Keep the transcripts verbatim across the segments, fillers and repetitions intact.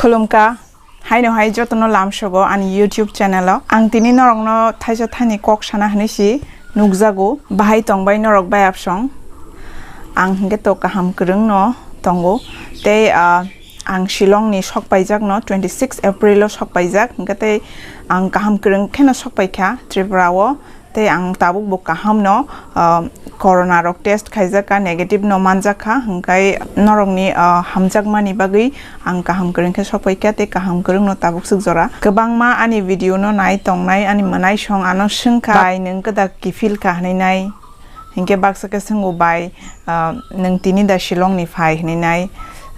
Khulumkha, haino hai jotono lamsogo ani YouTube channel o. Ang tini norokno thaisa thani kok sana hinwi si nukjago, bahai tongbai norok bai absong. Ang hinkhe to kaham kwrwngno tongo. Tei, ah, ang Shillong ni sokpaijakno, twenty six April o sokpaijak, hinkhe tei ang kaham kwrwng kheno sokpaikha Tripura o. Tei ang tabuk bo kaham no, ah, corona rok test khaijak kha, negative no manjak kha, hwnkhe norok ni, ah, hamjakmani bagwi ang kaham kwrwng khe sokpai kha tei kaham kwrwng no tabuk swk jora. Kwbangma ani video no nai tongnai ani mwnaisong ano swngkha, "Bai, nwng kwdak kiphil kha?" hinwi nai. Hinkhe baksa khe swngo, "Bai, ah, nwng tini da Shillong ni phai?" hinwi nai.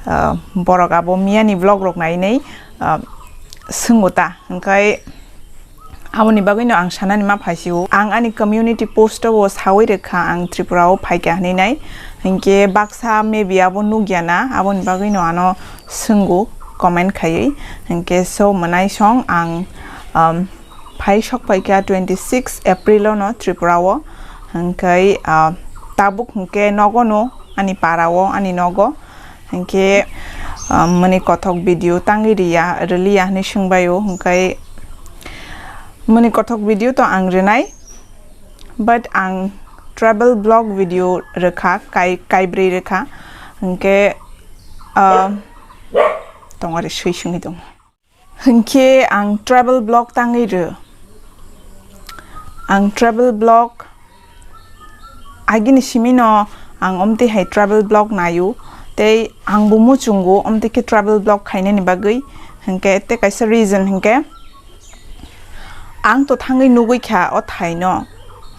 Ah, borok abo miya ni vlog rok nai nai, ah, swngo ta. Hwnkhe aboni bagwino ang sanani ma phaisio. Ang ani community post o sawi rwkha, ang Tripura o phaikha hinwi nai. Hinkhe baksa maybe abo nukya na, aboni bagwino ano swngo, comment khaiwi. Hinkhe so mwnaisong ang, um, phai sok phaikha twenty six April o no Tripura o. Hinkhe, uh, tabuk hinkhe nogo no, ani para o, ani nogo. Hinkhe, ah, mani kothok video tangwi riya, rwliya hinwi swngbaio, hinkhe mani kothok video to ang rwnai, but ang travel vlog video rwkha, kai-, kaibrwi rwkha, hinkhe, ah, tongari swi swngwi tongo. Hinkhe ang travel vlog tangwi rw. Ang travel vlog agini simino ang omtwi hai travel vlog naio, tei angbo muchungo omtwi khe travel vlog khainani bagwi. Hinkhe tei kaisa reason hinkhe ang to thangwi nugwi kha o thaino,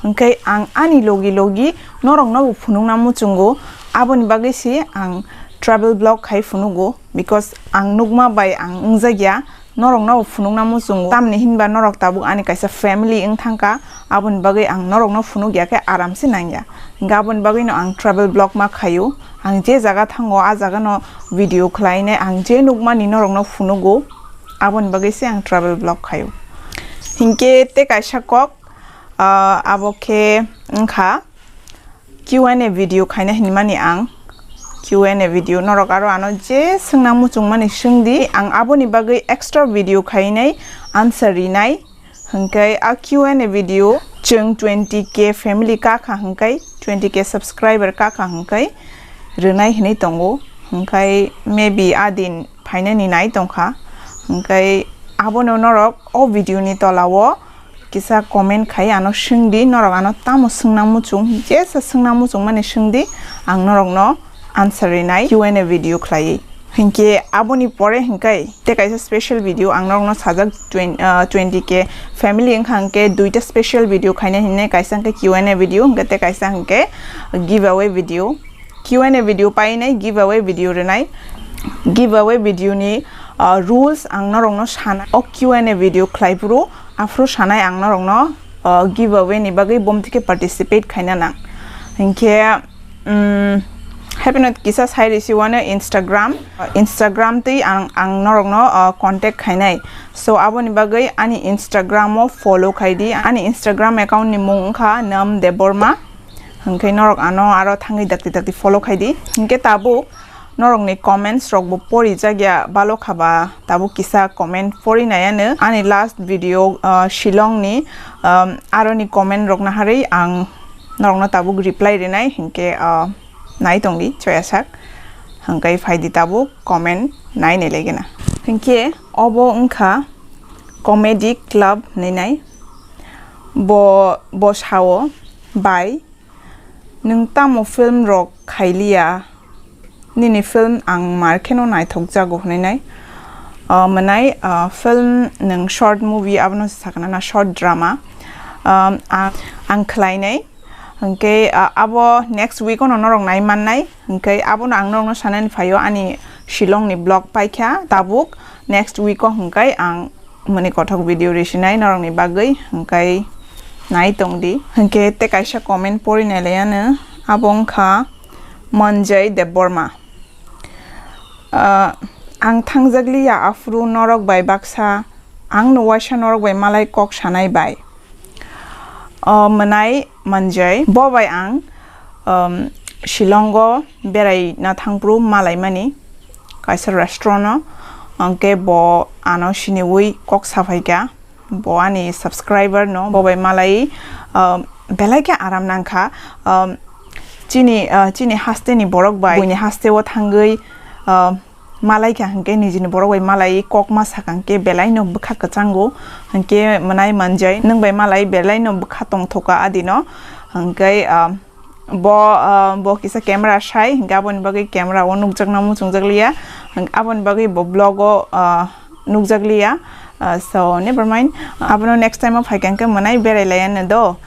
hinkhe ang ani logi logi norokno bo phunukna muchungo, aboni bagwi se ang travel vlog khai phunugo. Because ang nukma bai ang wngjakya, norokno bo phunukna muchungo. Tamni hinba norok tabuk ani kaisa family wng thangkha, aboni bagwi ang norokno phunukya khe aram se nangya. Hinkhe aboni bagwino ang travel vlog ma khaio. Ang je jaga thango, a jagano video khlainai, ang je nukmani norokno phunugo, aboni bagwi se ang travel vlog khaio. Hinkhe tei kaisa kok, ah, abo khe wngkha, Q and A video khaina hinmani ang. Q and A video, norok aro ano je swngna muchungmani swngdi, ang aboni bagwi extra video khainai, answer rinai. Hinkhe a Q and A video chwng twenty K family kakha hinkhe, twenty K subscriber kakha hinkhe rwnai hinwi tongo. Hinkhe maybe a din phainani nai tongkha. Hinkhe abono norok o video ni tola o kisa comment khai ano swngdi, norok ano tamo swngna muchung, jesa swngna muchungmani swngdi, ang norokno answer rinai Q and A video khlaiwi. Hinkhe aboni pore hinkhe tei kaisa special video ang norokno sajak twen-, ah, twenty K family wngkha hinkhe duita special video khaina hinwi, kaisa hinkhe Q and A video, hinkhe tei kaisa hinkhe giveaway video. Q and A video painai, giveaway video rwnai. Giveaway video ni, ah, rules ang norokno sana. O Q and A video khlai phuru, aphuru sanai ang norokno, ah, giveaway ni bagwi bomtwi khe participate khaina nang. Hinkhe, um, happy not kisa sai risi wano Instagram. Instagram twi ang, ang norokno, ah, contact khainai. So aboni bagwi ani Instagram o follow khaidi. Ani Instagram account ni mung wngkha Nam Debbarma. Hinkhe norok ano aro thangwi dakti dakti follow khaidi. Hinkhe tabuk norokni comments rokbo porijakya balo khaba, tabuk kisa comment porinai ano. Ani last video, ah, Shillong ni, um, aroni comment rok naharwi ang norokno tabuk reply rinai, hinkhe, ah, nai tongdi choya sak. Hinkhe phaidi tabuk comment nai nai legena. Hinkhe obo wngkha Comedy Club hinwi nai. Bo, bo sao, "Bai, nwng tamo film rok khailiya? Nini film ang mar kheno naithok jago," hinwi nai. Ah, mwnai, ah, film nwng short movie abono sakna na short drama. Um, ang, ang khlainai. Hinkhe, ah, abo next week ono norok nai mannai. Hinkhe abono ang norokno sanani phaio ani Shillong ni vlog paikha tabuk next week o hinkhe ang mani kothok video risinai norokni bagwi, hinkhe nai tongdi. Hinkhe tei kaisa comment porinai lai ano, abo wngkha Manjay Debbarma. Ah, ang thangjakliya aphuru norok bai baksa, ang no waisa norok bai malai kok sanai bai. O mwnai Manjay, bo bai ang, um, Shillong o berai na thangphuru malaimani kaisa restaurant o. Hwnkhe bo ano siniwi kok saphaikha, bo ani subscriber no, bo bai malai, um, belai khe aram nangkha. Um, chini, uh, chini haste ni borok bai buini haste o thangwi, uh, malai kha hwnkhe nijini borok bai malai kok ma sakha hwnkhe belai no bwkha kwchango, hwnkhe mwnai manjai nwng bai malai belai no bwkha tongthoka adino, hwnkhe, um, Bo, ah, bo kisa camera sai, hingke aboni bagwi camera o nukjakna muchungjak liya, hingke aboni bagwi bo vlog o, ah, nukjak liya. Ah, so, never mind. Abono next time o phaikha hingke mwnai berai laiya no do.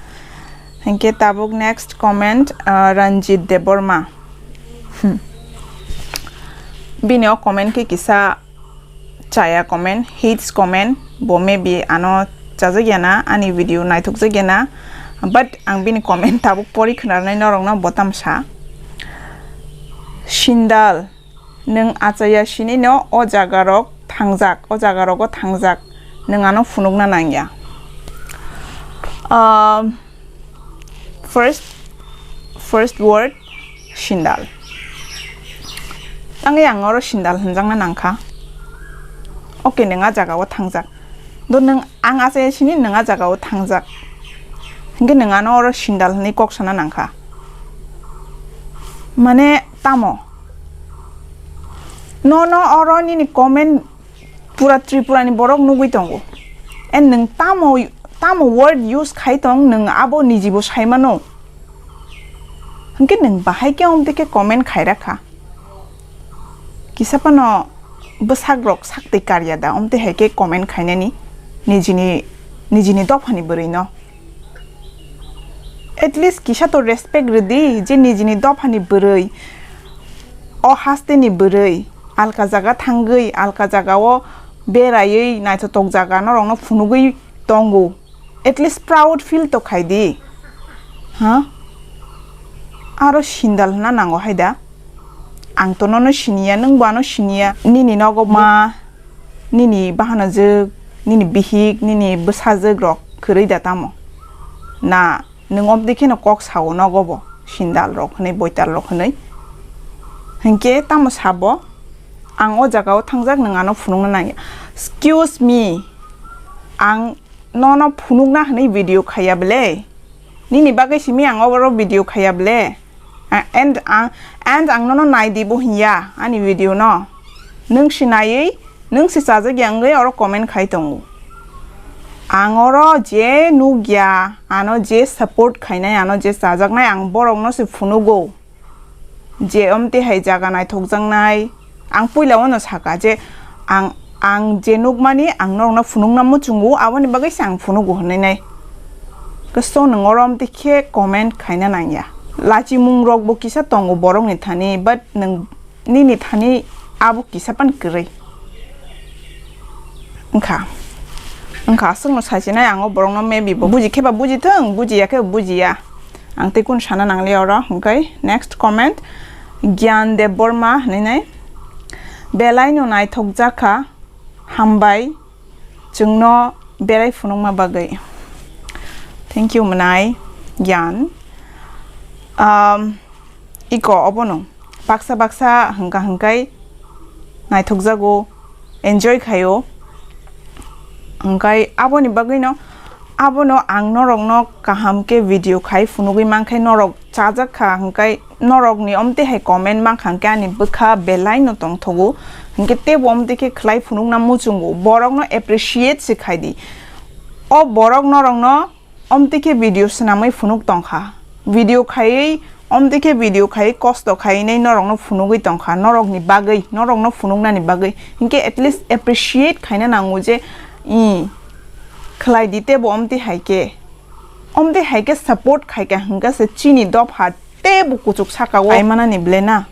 Hingke tabuk next comment, ah, Ranjit Debbarma. Hmm. Bini o comment khe kisa chaya comment, hates comment, bo maybe ano chajakya na, ani video naithokjakya na, but ang bini comment tabuk pori khwnarnai norokno bo tamsa. Sindal, nwng achaya sini no o jaga rok thangjak, o jaga rogo thangjak, nwng ano phunukna nangya. Um, First, first word, sindal. Tangwi ang oro sindal hwnjakna nangkha. Okay, nwng a jagao thangjak. Do nwng ang ase sini nwng a jagao thangjak. Hingke nwng ano oro sindal hwnwi kok sana nangkha. Mane tamo? Nono oro nini comment pura Tripura ni borok nugwi tongo. And nwng tamo, tamo word use khai tong, nwng abo nijibo sai mano. Hwnkhe nwng bahai khe omtwi khe comment khai rakha. Kisa phano bwsak rok sak twi karya da, omtwi hai khe comment khainani nijini, nijini dophani bwrwi no. At least kisa to respect rwdi je nijini dophani bwrwi, o hasteni bwrwi, alka jaga thangwi, alka jagao beraiwi naithotok jaga norokno phunugwi tongo. At least proud feel to khaidi. Ha? Aro sindal hwnna nango haida. Ang to nono siniya, nwngbo ano siniya. Nini nogo ma, nini bahanajwk, nini bihik, nini bwsajwk rok kwrwi da tamo? Na, nwng omtwi kheno kok sao nogo bo, sindal rok hwnwi, boital rok hwnwi. Hinkhe tamo sabo, ang o jagao thangjak, nwng ano phunukna nangya. Excuse me, ang nono phunukna hwnwi video khaiya bwle? Nini bagwi simi ang oro video khaiya bwle? A-, and ang, and ang nono naidi bo hinya ani video no. Nwng si naiwi, nwng si chajakya wngwi oro comment khai tongo. Ang oro je nukya, ano je support khainai, ano je chajaknai, ang borokno se phunugo. Je omtwi hai jaga naithokjaknai, ang puila wano saka je ang, ang je nukmani ang norokno phunukna muchungo, aboni bagwi se ang phunugo hwnwi nai. Kwchwng nwng oro omtwi khe comment khaina nangya. Lachimung rok bo kisa tongo borokni thani, but nwng nini thani abo kisa pan kwrwi. Wngkha. Wngkha, aswkno sachinai ang o borokno maybe bo buji khe ba buji thung, buji ya khe ba buji ya. Ang tei kunu sana nangli oro, hwnkhe next comment, Gyan Debbarma hwnwi nai. Belai no naithok jakha, hambai, chwngno berai phunukma bagwi. Thank you, mwnai, Gyan. Um, iko obono baksa baksa hwnkha hwnkhe naithokjago, enjoy khaio. Hwnkhe aboni bagwino abono ang norokno kaham khe video khai phunugwi mankhe norok chajak kha, hwnkhe norokni omtwi hai comment mankha hwnkhe ani bwkha belai no tongthogo, hwnkhe teibo omtwi khe khlai phunukna muchungo, borokno appreciate se khaidi. O borok norokno omtwi khe video swnamwi phunuk tongkha. Video khaiwi, omtwi khe video khaiwi kosto khaiwi norokno phunugwi tongkha, norokni bagwi, norokno phunuknani bagwi. Hinkhe at least appreciate khaina nango je, i, khlai di teibo omtwi hai khe. Omtwi hai khe support khai kha hwnkhe se chini dopha teibo kuchuk saka o. Ai manani ble na?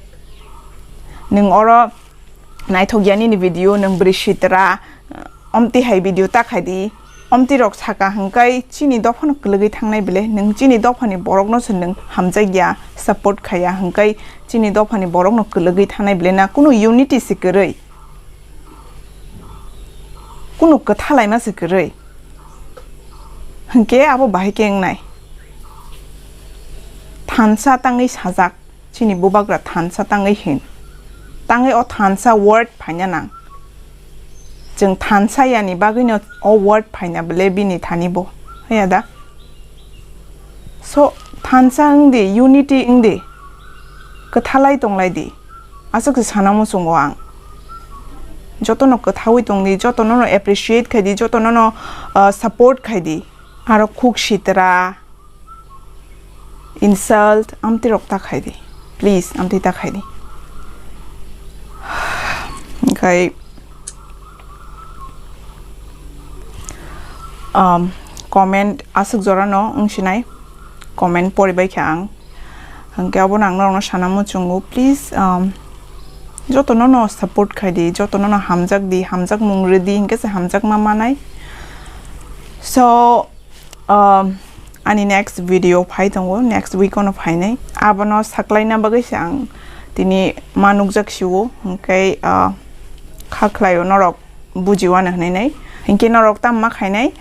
Nwng oro naithok ya nini video, nwng bwrwi sitra, omtwi hai video ta khai di, omtwi rok saka hwnkhe chini dophano kwlwgwi thangnai bwle, nwng chini dophani borokno se nwng hamjak ya, support khaiya hwnkhe chini dophani borokno kwlwgwi thangnai bwle na, kunu unity se kwrwi, kunu kwtha laima se kwrwi, hwnkhe abo bahai khe wngnai? Thansa tangwi sajak. Chini bubagra thansa tangwi hin. Tangwi o thansa word phaina nang. Chwng thansa yani bagwino o word phaina bwle bini thani bo. Haya da? So, thansa wng di, unity wng di. Kwthalai tonglai di. Aswk se sana muchungo ang. Jotono kwthaui tong di, jotono no appreciate khai di, jotono no, uh, support khai di. Aro khuk sitra, insult, amtwi rok ta khai di. Please, amtwi ta khai di. Hwnkhe, um, comment aswk jora no wng sinai. Comment pori bai kha ang. Hwnkhe abono ang norokno sana muchungo, please, um, jotono no support khai di, jotono no hamjak di, hamjakmung rw di, hinkhe se hamjakma manai. So, um, ani next video phai tongo, next week ono phainai. Abono saklaina bagwi se ang tini ma nukjak sio, hwnkhe, uh, kha khlaio norok bujiwano hwnwi nai. Hinkhe norok tamo ma khainai,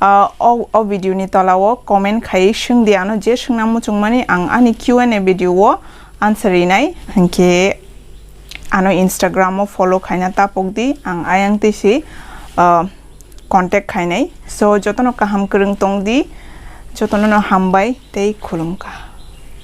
ah, o, o video ni tola o comment khai swng di ano, je swngna muchungmani ang ani Q and A video o answer rinai. Hinkhe ano Instagram o follow khaina tapok di, ang ayang twi se, ah, contact khainai. So, jotono kaham kwrwng tong di, jotono no hambai tei khulumkha.